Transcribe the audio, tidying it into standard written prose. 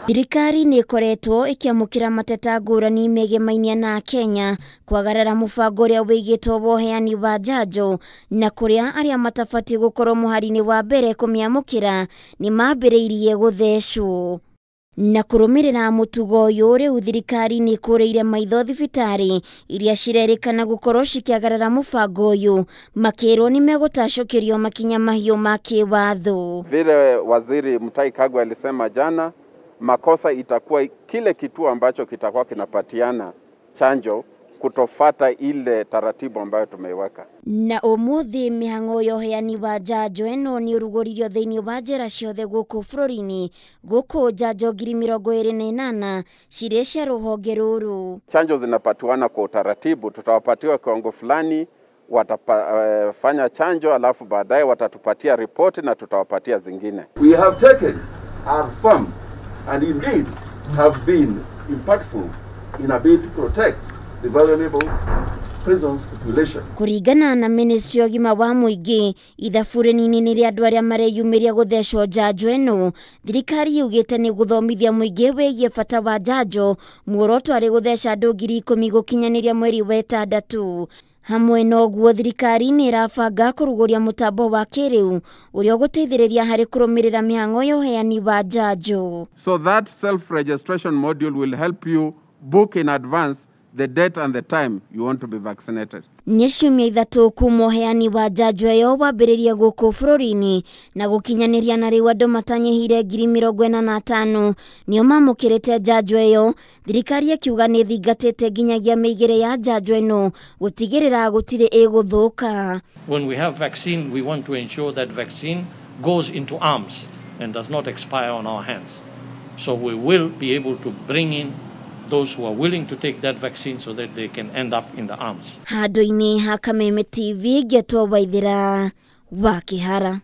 Thirikari nĩ ĩkoretwo ĩkĩamũkĩra mateta ngũrani megemainia na Kenya kwagarara mũbango ũrĩa wĩigĩtwo wa ũheani wa njanjo na kũrĩa arĩa matabatiĩ gũkorwo mũhari-inĩ wa mbere kũmĩamũkĩra nĩ mambĩrĩirie gũthecwo. Na kũrũmĩrĩra mũtugo ũyũ rĩu thirikari nĩ ĩkũrĩire maitho thibitarĩ iria cirerĩkana gũkorwo cikĩagarara mũbango ũyũ makĩrwo nĩ megũtacũkĩrio makinya mahiũ ma kĩwatho. Vile Waziri Mutahi Kagwe alisema jana, makosa itakuwa kile kituo ambacho kitakuwa kinapatiana chanjo kutofata ile taratibu ambayo tumeiweka. Na umuthi mihango ya uheani wa njanjo ĩno nĩ ũrugũririo thĩinĩ wa njera ciothe gũkũ bũrũri-inĩ, gũkũ njanjo 28,000 cirĩ cia rũhonge rũrũ. Chanjo zinapatiwana kwa utaratibu, tutawapatiwa kiwango fulani, watafanya chanjo alafu baadaye watatupatia ripoti na tutawapatia zingine. We have taken our firm and indeed have been impactful in a bid to protect the vulnerable prisons population. Kuringana na Ministry ya ũgima wa mũingĩ, ithabu rĩnini nĩ rĩa andũ arĩa mareyumĩria gũthecwo njanjo ĩno. Thirikari yugĩte nĩ gũthomithia mũingĩ wĩgiĩ bata wa njanjo, muoroto arĩ gũtheca andũ 10,000 gũkinyanĩria mweri wa ĩtandatũ. Hamwe na ũguo thirikari nĩ ĩrabanga kũrugũria mũtambo wa kĩrĩu ũrĩa ũgũteithĩrĩria harĩ kũrũmĩrĩra mĩhang'o ya ũheani wa njanjo. So that self-registration module will help you book in advance the date and the time you want to be vaccinated. Nĩ ciumia 3 kuma ũheani wa njanjo ĩyo wambĩrĩria gũkũ bũrũri-inĩ na gũkinyanĩria na rĩu andũ matanyihire 45,000 nĩo mamũkĩrĩte njanjo ĩyo. Thirikari ĩkiuga nĩ ĩthingatĩte nginyagia mĩigĩre ya njanjo ĩno gũtigĩrĩra gũtirĩ ĩgũthũka. When we have vaccine, we want to ensure that vaccine goes into arms and does not expire on our hands. So we will be able to bring in those who are willing to take that vaccine so that they can end up in the arms. Handũ-inĩ ha Kameme TV, Ngeto Waithera wa Kĩhara.